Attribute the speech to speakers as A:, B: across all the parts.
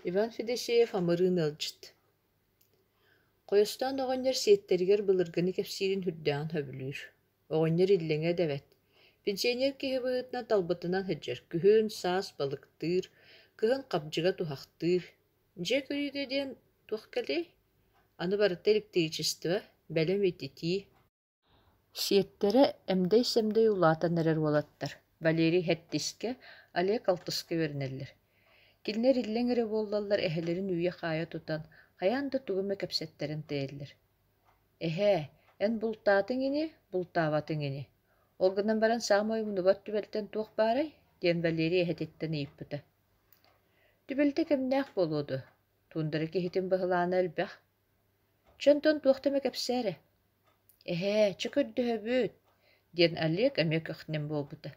A: Иван Федосеев амырыын ыалдьыт. Хойуостаан оҕонньор сиэттэригэр былыргыны кэпсиирин сүрдээҕин сөбүлүүр. Оҕонньор иллэҥэ да эбэт. Пенсионер киһи быһыытынан талбытынан сылдьар, күһүн, саас балыктыыр, кыһын хабдьыга туһахтыыр. Дьиэ көрүүтэ диэн туох кэлиэй? Аны барыта электричество, бэлэм ититии. Сиэттэрэ эмдэй-сэмдэй улаатан эрэр уолаттар Валерий сэттискэ, Олег алтыска үөрэнэллэр. Кинилэр иллэҥ эрэ буоллаллар эһэлэрин үүйэ-хаайа тутан, хайаан да тугу эмэ кэпсэттэрэн тэйэллэр. «Эһээ, эн бултаатыҥ ини, бултаабатыҥ ини. Ол гынан баран саамай умнубат түбэлтэн туох баарай?» диэн Валерий эһэтиттэн ыйыппыта. Түбэлтэ кэмнээх буолуо дуо, туундара киһитин быһылаана элбэх. Чэ, онтон туохта эмэ кэпсээ эрэ. «Эһээ, чэ көрдөһөбүт» диэн Олег эмиэ көхнөм буолбута.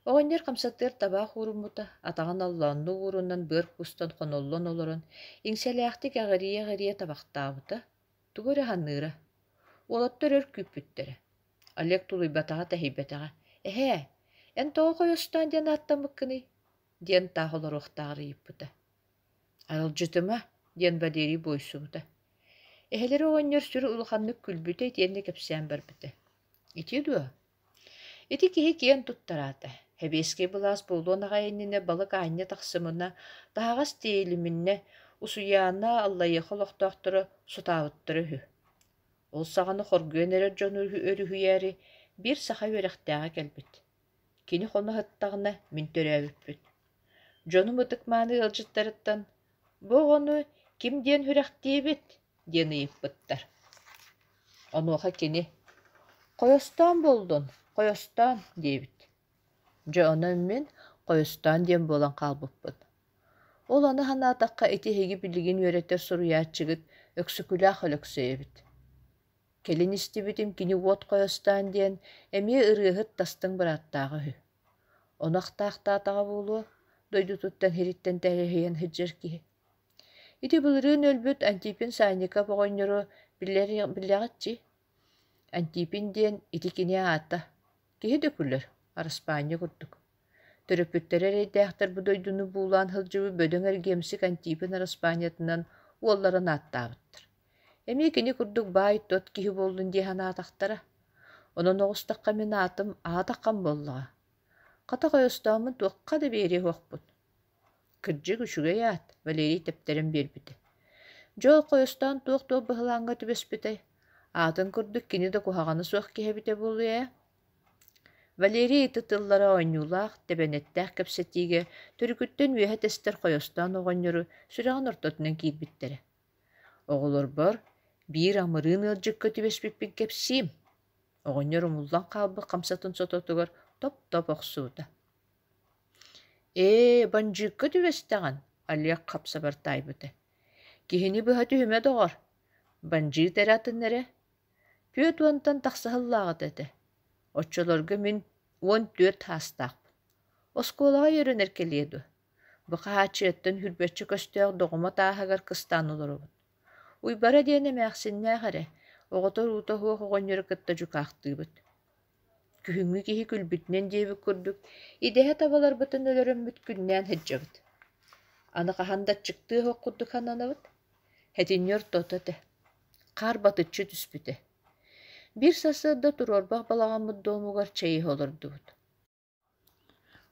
A: Оҕонньор хамсатыар табаах ууруммута, атаҕын оллооннуу уурунан быар куустан хоноллон олорон, иҥсэлээхтик эҕирийэ-эҕирийэ табахтаабыта, тугу эрэ саныыра. Уолаттар өр күүппүттэрэ. Олег тулуйбатаҕа-тэһийбэтэҕэ: «Эһээ, эн тоҕо хойуостаан диэн ааттаммыккыный?» диэн таах олоруохтааҕар ыйыппыта. «Аралдьытыма» диэн Валерий буойсубута. Эһэлэрэ оҕонньор сүр улаханнык күлбүтэ итиэннэ кэпсээн барбыта: «Ити дуо? Ити киһи киэн туттар аата. Сэбиэскэй былаас буолуон аҕай иннинэ балык аанньа тахсымына, таһаҕас тиэйилиминэ, Усуйаана, Аллайыаха олохтоохторо сутаабыттара үһү. Ол саҕана хоргуйан эрэр дьону өрүһүйээри биир саха үөрэхтээҕэ кэлбит. Кини хоно сыттаҕына мин төрөөбүппүт. Дьонум ытык-мааны ыалдьыттарыттан «Бу оҕону ким диэн сүрэхтиибит?» диэн ыйыппыттар. Онуоха кини «Хойостоон буоллун, хойостоон» диэбит. Дьэ онон мин Хойустоон диэн буолан хаалбыппын. Ол аны санаатахха ити эһиги билигин үөрэтэр суруйааччыгыт Өксөкүлээх Өлөксөй эбит. Кэлин истибитим кини Уот Хойостоон диэн эмиэ ырыаһыт тастыҥ бырааттааҕа үһү. Ону ахтаахтаатаҕа буолуо, дойдутуттан сириттэн тэрэһийэн сылдьар киһи. Ити былырыын өлбүт Антипин Санников оҕонньору билэҕит дии? Антипин диэн ити кини аата. Киһи да күлэр, араспаанньа курдук. Төрөппүттэрэ эрэйдээхтэр бу дойдуну буулаан сылдьыбыт бөдөҥ эргиэмсик Антипин араспаанньатынан уолларын ааттаабыттар. Эмиэ кини курдук баай-тот киһи буоллун дии санаатахтара. Онон оҕустахха мин аатым аатаххам буоллаҕа. Хата хойостооммун туохха да биэриэ суохпун. Кырдьык үчүгэй аат, Валерий тэптэрэн биэрбитэ. Дьэ ол хойостоон туох-туох быһылааҥҥа түбэспитэй? Аатын курдук кини да куһаҕана суох киһи эбитэ буолуо ээ. Валерий ити тыллара оонньуулаах, тэбэнэттээх кэпсэтиигэ төрүкүттэн үөһэ тэстэр хойостоон оҕонньору сүрэҕин ортотунан киирбиттэрэ. Оҕолорбор биир амырыын ыалдьыкка түбэспиппин кэпсиим. Оҕонньор умуллан хаалбыт хамсатын сототугар топ-топ охсубута. «Ээ, бандьыыкка түбэстэҕин», Олег хап-сабар таайбыта. «Киһини быһа түһүмэ, доҕор. Бандьыыт эрэ атын эрэ. 40-тан тахса сыллааҕыта этэ. Оччолорго мин 14 саастаахпын. Оскуолаҕа үөрэнэр кэлиэ дуо? Бу хаһааччыйаттан үрбэччэ көстөөх доҕума тааһыгар кыстаан олоробут. Уйбара диэн эмээхсиннээх эрэ, оҕото-уруута суох оҕонньору кытта дьукаахтыыбыт. Күһүҥҥү киһи күлбүтүнэн диэбит курдук, идэһэ табаларбытын өлөрөммүт күннээн сылдьабыт. Аны хаһан да аччыктыа суох курдук сананабыт. Сэтинньи ортото этэ. Хаар батыччы түспүтэ. Биир сарсыарда туруорбах балаҕаммыт дуомугар чэй иһэ олордубут.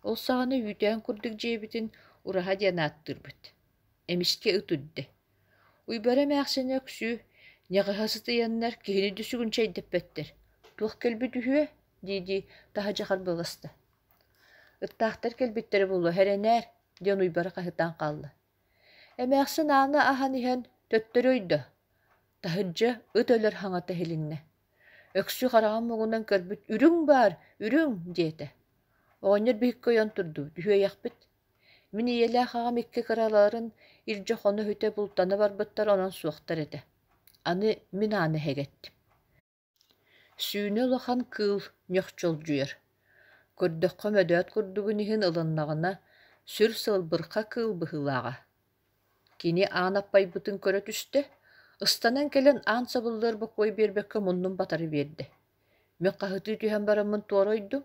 A: Ол саҕана үүтээн курдук дьиэбитин ураһа диэн ааттыырбыт. Эмискэ ыт үрдэ. Уйбара эмээхсинэ Өксүү ньаҕыһа сытыйаннар киһини да сүгүн чэйдэппэттэр, туох кэлбит үһүө дии-дии таһырдьа харбыаласта. Ыттаахтар кэлбиттэрэ буолуо, эрэнээр диэн Уйбара хаһыытаан хаалла. Эмээхсин ааны аһан иһэн төттөрү ойдо, таһырдьа ыт өлөр хаҥата иһилиннэ. Өксүү хараҕын муҥунан көрбүт «Үрүҥ баар, үрүҥ!» диэтэ. Оҕонньор биһикки ойон турдубут, үһүөйэхпит. Мин ийэлээх аҕам икки кыраларын илдьэ хоно-үтэ бултана барбыттар, онон суохтар этэ. Аны мин ааны эһэгэттим. Сүүнэ улахан кыыл ньохчолдьуйар. Көрдөххө мөдөөт курдугун иһин ылыннаҕына, сүр сылбырха кыыл быһыылааҕа. Кини аан аппайбытын көрө түстэ, ыстанан кэлэн аан сабыллыар бокуой биэрбэккэ муннун батары биэрдэ. Мин хаһытыы түһэн бараммын туора ойдум.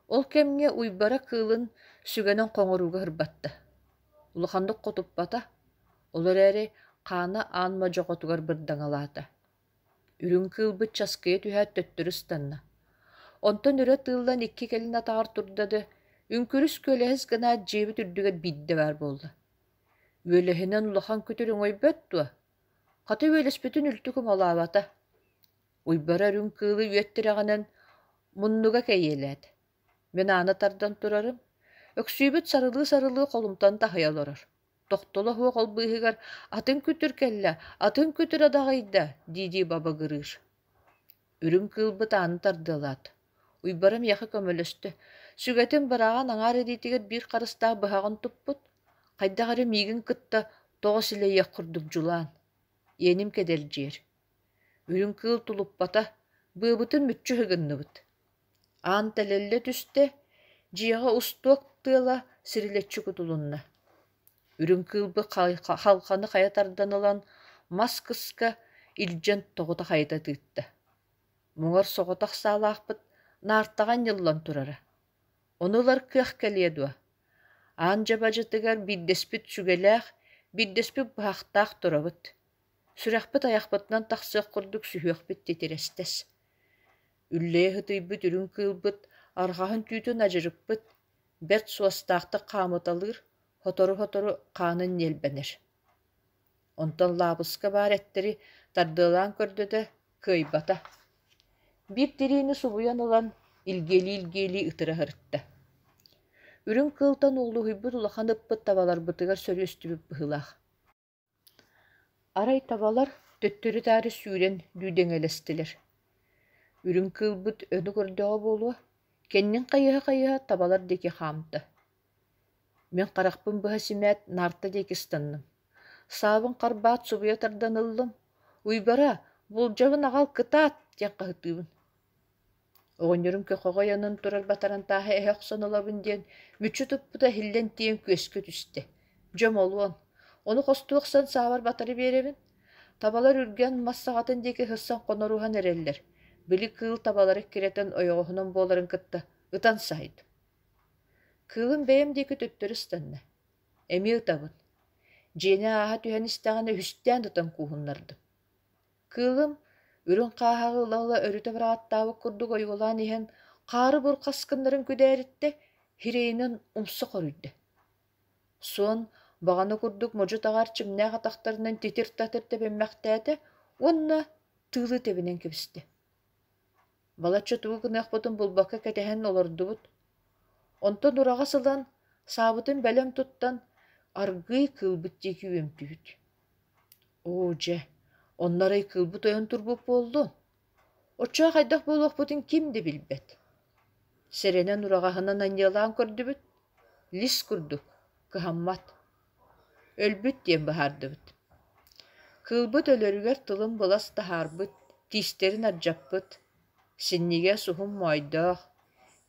A: Ол кэмҥэ Уйбара кыылын сүгэнэн хоҥорууга сырбатта. Улаханнык хотуппата, ол эрээри хаана аан модьоҕотугар бырдаҥалаата. Үрүҥ кыылбыт часкыйа түһээт төттөрү ыстанна. Онтон өрө тыыллан икки кэлин атаҕар турда да, үҥкүрүс күөлэһис гынаат дьиэбит үрдүгэр биирдэ баар буолла. Үөлэһинэн улахан күтүр өҥөйбөт дуо? Хата үөлэспитин үлтү кумалаабата. Уйбара үрүҥ кыылы үөттүрэҕинэн муннуга кэйиэлээтэ. Мин ааны тардан турарым, Өксүүбүт сарылыы-сарылыы холумтан таһыйа олорор. Тохтоло суох ол быыһыгар «Атын күтүр кэллэ, атын күтүр адаҕыйда» дии-дии бабыгырыыр. Үрүҥ кыылбыт ааны тардыалаат, Уйбара миэхэ көмөлөстө, сүгэтин быраҕан аҥаар илиитигэр биир харыстаах быһаҕын туппут, хайдах эрэ миигин кытта тоҕо силэйиэх курдук дьулаан, иэним кэдэлдьиэр. Үрүҥ кыыл тулуппата, быабытын мүччү ыһыгынныбыт. Аан тэлэллэ түстэ, дьиэҕэ устуок тыала сирилэччи кутулунна. Үрүҥ кыылбыт халҕаны хайа тардан ылан, мас кыска илдьэн тоҕута хайыта тыытта. Муҥар соҕотох саалаахпыт наартаҕа анньыллан турара. Ону ылар кыах кэлиэ дуо? Аан дьабадьытыгар биирдэспит сүгэлээх, биирдэспит быһахтаах турабыт. Сүрэхпит айахпытынан тахсыах курдук сүһүөхпүт титирэстэс. Үллэйэ сытыйбыт үрүҥ кыылбыт арҕаһын түүтүн адьырыппыт, бэрт суостаахтык хаамыталыыр, сотору-сотору хаанын ньиэлбэнэр. Онтон лаабыска баар эттэри тардыалаан көрдө да, кыайбата. Биир тириини субуйан ылан, илгиэлии-илгиэлии ытыра сырытта. Үрүҥ кыылтан уллуһуйбут улахан ыппыт табаларбытыгар сөрүөстүбүт быһыылаах. Арай табалар төттөрү-таары сүүрэн дүүдэҥэлэстилэр. Үрүҥ кыылбыт ону көрдөҕө буолуо, кэннин хайыһа-хайыһа табалар диэки хаамта. Мин харахпын быһа симээт наарта диэки ыстанным. Саабын харбаат субуйа тардан ыллым: «Уйбара, булдьабын аҕал, кытаат!» диэн хаһытыыбын. Оҕонньорум көхөҕө ыйанан турар батарантааһы эһэ охсон ылабын диэн мүччү туппута иһиллэн тиийэн күөскэ түстэ. Дьэ молуон, ону хостуу охсон саабар батары биэрэбин. Табалар үргэн мас саҕатын диэки сырсан хоноруһан эрэллэр. Били кыыл табалары эккирэтэн ойоҕоһунан буоларын кытта ытан саһайдым. Кыылым бэйэм диэки төттөрү ыстанна. Эмиэ ытабын. Дьиэни ааһа түһэн истэҕинэ үһүстээн ытан кууһуннардым. Кыылым үрүҥ хааһаҕы ыла-ыла өрүтэ бырааттаабыт курдук ойуолаан иһэн хаары бурҕас гыннарын күдээриттэ, сирэйинэн умса хоруйда. Суон баҕана курдук модьу-таҕа эрчимнээх атахтарынан титир-татыр тэбиммэхтээтэ уонна тыылы тэбинэн кэбистэ. Балачча тугу гыныахпытын булбакка кэтэһэн олордубут. Онтон ураҕас ылан, саабытын бэлэм туттан, аргыый кыылбыт диэки үөмтүбүт. Оо дьэ, онно арай кыылбыт ойон турбут буоллун? Оччоҕо хайдах буолуохпутун ким да билбэт. Сэрэнэн ураҕаһынан анньыалаан көрдүбүт, лис курдук, кыһаммат. Өлбүт диэн быһаардыбыт. Кыылбыт өлөрүгэр тылын былас таһаарбыт, тиистэрин ардьаппыт, синньигэс уһун моойдоох,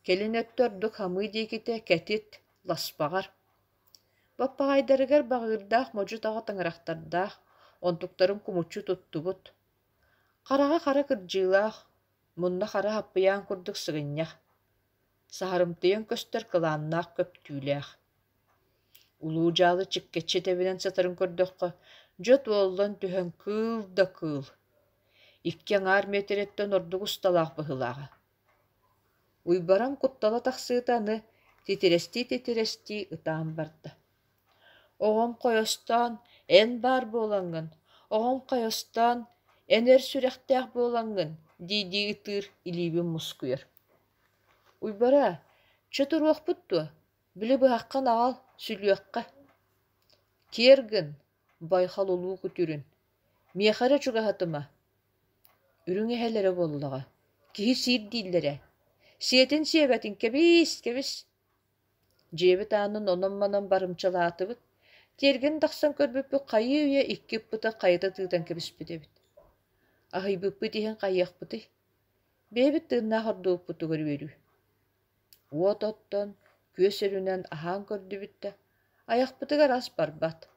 A: кэлин өттө ордук хамыы диэкитэ кэтит, ласпаҕар. Баппаҕайдарыгар баҕыырдаах модьу-таҕа тыҥырахтардаах, онтуктарын кумуччу туттубут. Хараҕа хара кырдьыылаах, мунна хара хаппыйаан курдук сыгынньах, саһарымтыйан көстөр кылааннаах көп түүлээх. Улуу дьаалы чиккэччи тэбинэн сытарын көрдөххө, дьэ туоллан түһэн кыыл да кыыл. Икки аҥаар миэтэрэттэн ордук усталаах быһыылааҕа. Уйбарам куттала тахсыыта аны титирэстии-титирэстии ытаан барда. Оҕом хойостоон, эн баар буолаҥҥын, оҕом хойостоон, эн эр сүрэхтээх буолаҥҥын дии-дии ытыыр илиибин мускуйар. Уйбара, чэ туруохпут дуо, били быһаххын аҕал, сүлүөххэ. Киэр гын, байхал улуу күтүрүн, миэхэ эрэ чугаһатыма. Үрүҥ эһэлэрэ буоллаҕа, киһи сиир дииллэрэ. Сиэтин сиэбэтин кэбиис, кэбис. Дьиэбит аанын онон-манан барымчалаатыбыт, тиэргэн тахсан көрбүппүт хайыы-үйэ икки ыппыты хайыта тыытан кэбиспит эбит. Аһыйбыппыт иһин хайыахпытый? Бэйэбит тыыннаах ордубуппутугар үөрүү. Уот оттон, күөс өрүнэн аһаан көрдүбүт да, айахпытыгар ас барбат.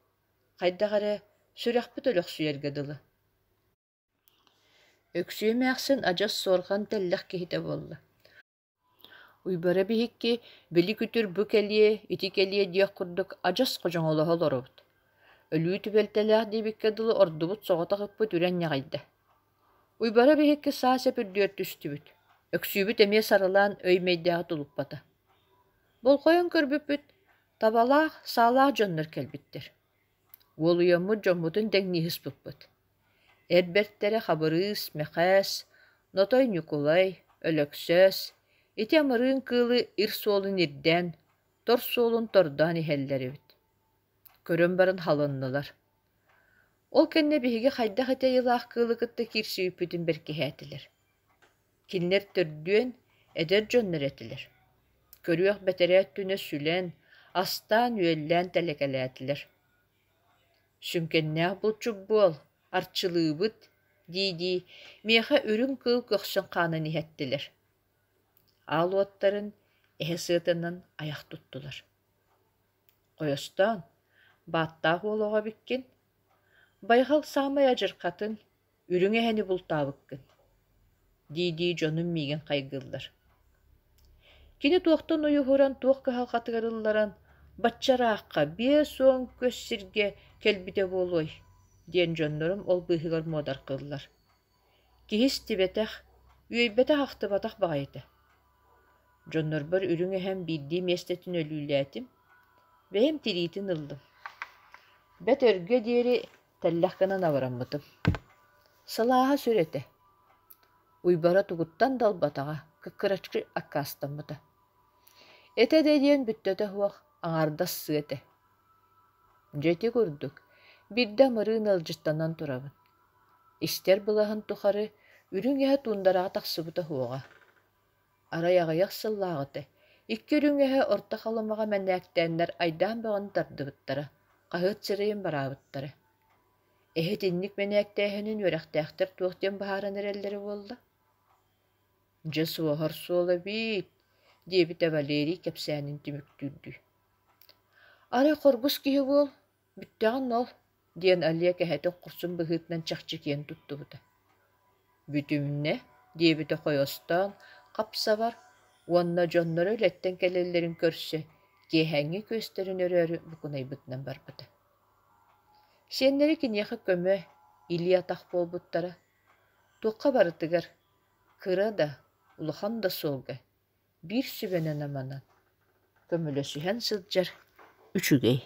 A: Хайдах эрэ сүрэхпит өлөхсүйэргэ дылы. Өксүө эмээхсин адьас суорҕан тэллэх киһитэ буолла. Уйбара биһикки били күтүр бу кэлиэ, ити кэлиэ диэх курдук адьас ходьоҥолоһо олоробут. Өлүү түбэлтэлээх диэбиккэ дылы ордубут соҕотох ыппыт үрэн ньаҕыйда. Уйбара биһикки саас эп үрдүгэр түстүбүт. Өксүүбүт эмиэ сарылаан өй-мэйдээҕи тулуппата. Болҕойон көрбүппүт, табалаах, саалаах дьоннор кэлбиттэр. Уолуйаммыт дьоммутун дэҥнии сыспыппыт. Эр бэртэрэ Хабырыыс, Мэхээс, Нотой Ньукулай, Өлөксөөс ити амырыын кыылы ир суолун ирдээн, тор суолун тордоон иһэллэр эбит. Көрөн баран халыннылар. Ол кэннэ биһиги хайдах ити айылаах кыылы кытта киирсибиппитин бэркиһээтилэр. Кинилэр төрдүөн эдэр дьоннор этилэр. Көрүөх бэтэрээ өттүнэ сүлэн, астаан-үөллээн тэлэкэлээтилэр. «Сүҥкэннээх булчут буол, арчылыыбыт» дии-дии миэхэ үрүҥ кыыл көхсүн хаанын иһэттилэр. Аал уоттарын эһэ сыатынан айах туттулар. Хойостоон, бааттаах уол оҕо эбиккин, байҕал саамай адьырҕатын, үрүҥ эһэни бултаабыккын дии-дии дьонум миигин хайгыыллар. Кини туохтан уйуһуран, туох кыһалҕатыгар ылларан, бачча ыраахха 50 көс сиргэ кэлбитэ буолуой диэн дьоннорум ол быыһыгар муодаркыыллар. Киһи истибэтэх, үөйбэтэх-ахтыбатах баҕайыта. Дьоннорбор үрүҥ эһэм биирдии миэстэтин өлүүлээтим, бэйэм тириитин ыллым. Бэт өргө диэри тэллэх гынан абыраммытым. Сылааһа сүр этэ. Уйбара тугуттан да ылбатаҕа, кыккыраччы аккаастаммыта. Этэ да диэн бүттэтэ суох, аҥаардас сыа этэ. Дьэ ити курдук, биирдэ амырыын ыалдьыттанан турабын. Истэр былаһын тухары үрүҥ эһэ туундараҕа тахсыбыта суоҕа. Арай аҕыйах сыллааҕыта икки үрүҥ эһэ Орто Халымаҕа мэнээктээннэр айдаан бөҕөнү тардыбыттара, хаһыат сирэйин бараабыттара. Эһэ итинник мэнээктээһинин үөрэхтээхтэр туох диэн быһааран эрэллэрэ буолла? Дьэ суоһар суол эбит, диэбитэ Валерий кэпсээнин түмүктүүрдүү. Арай хоргус киһи буол, бүттэҕин ол, диэн Олег эһэтин хорсун быһыытынан чахчы киэн туттубута. Бүтүмнэ, диэбитэ хойостоон, хап-сабар уонна дьонноро үлэттэн кэлэллэрин көрсө, киэһээҥҥи күөстэрин өрөөрү букунайбытынан барбыта. Сиэннэрэ киниэхэ көмө, илии-атах буолбуттара. Туохха барытыгар, кыра да, улахан да суолга биир сүбэнэн-аманан көмөлөсүһэн сылдьар үчүгэй.